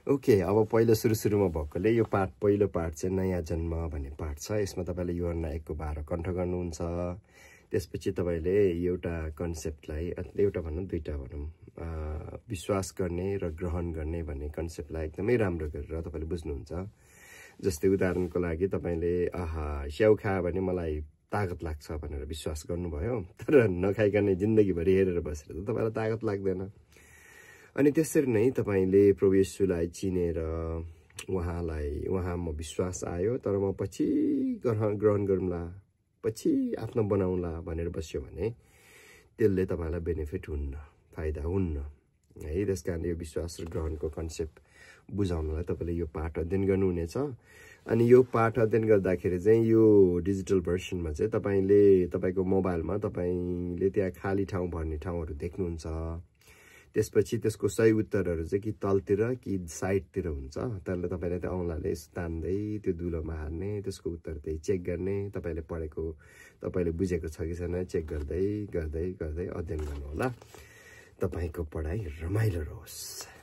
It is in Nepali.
ओके, अब पहिलो सुरुमा भएकोले यो पहिलो पार्ट चाहिँ नयाँ जन्म भन्ने पार्ट छ। यसमा तपाईँले योहन्ना 1को 12 कण्ठ गर्नुहुन्छ। त्यसपछि तपाईँले एउटा कन्सेप्टलाई, एउटा भनौँ दुईटा भनौँ, विश्वास गर्ने र ग्रहण गर्ने भन्ने कन्सेप्टलाई एकदमै राम्रो गरेर तपाईँले बुझ्नुहुन्छ। जस्तै उदाहरणको लागि तपाईँले स्याउ खायो भने मलाई तागत लाग्छ भनेर विश्वास गर्नुभयो, तर नखाइकन जिन्दगीभरि हेरेर बसेर त तपाईँलाई तागत लाग्दैन। अनि त्यसरी नै तपाईँले प्रभु येशूलाई चिनेर उहाँमा विश्वास आयो, तर म पछि ग्रहण गरौँला, पछि आफ्नो बनाउँला भनेर बस्यो भने त्यसले तपाईँलाई बेनिफिट हुन्न, फाइदा हुन्न है। त्यस कारण यो विश्वास र ग्रहणको कन्सेप्ट बुझाउनलाई तपाईँले यो पाठ अध्ययन गर्नुहुनेछ। अनि यो पाठ अध्ययन गर्दाखेरि चाहिँ यो डिजिटल भर्सनमा चाहिँ तपाईँको मोबाइलमा तपाईँले त्यहाँ खाली ठाउँ भर्ने ठाउँहरू देख्नुहुन्छ। त्यसपछि त्यसको सही उत्तरहरू चाहिँ कि तलतिर कि साइडतिर हुन्छ। त्यसले तपाईँले त्यो औँलाले तान्दै त्यो दुलोमा हार्ने, त्यसको उत्तर त्यही चेक गर्ने, तपाईँले पढेको तपाईँले बुझेको छ कि छैन चेक गर्दै गर्दै गर्दै अध्ययन गर्नुहोला। तपाईँको पढाइ रमाइलो रहोस्।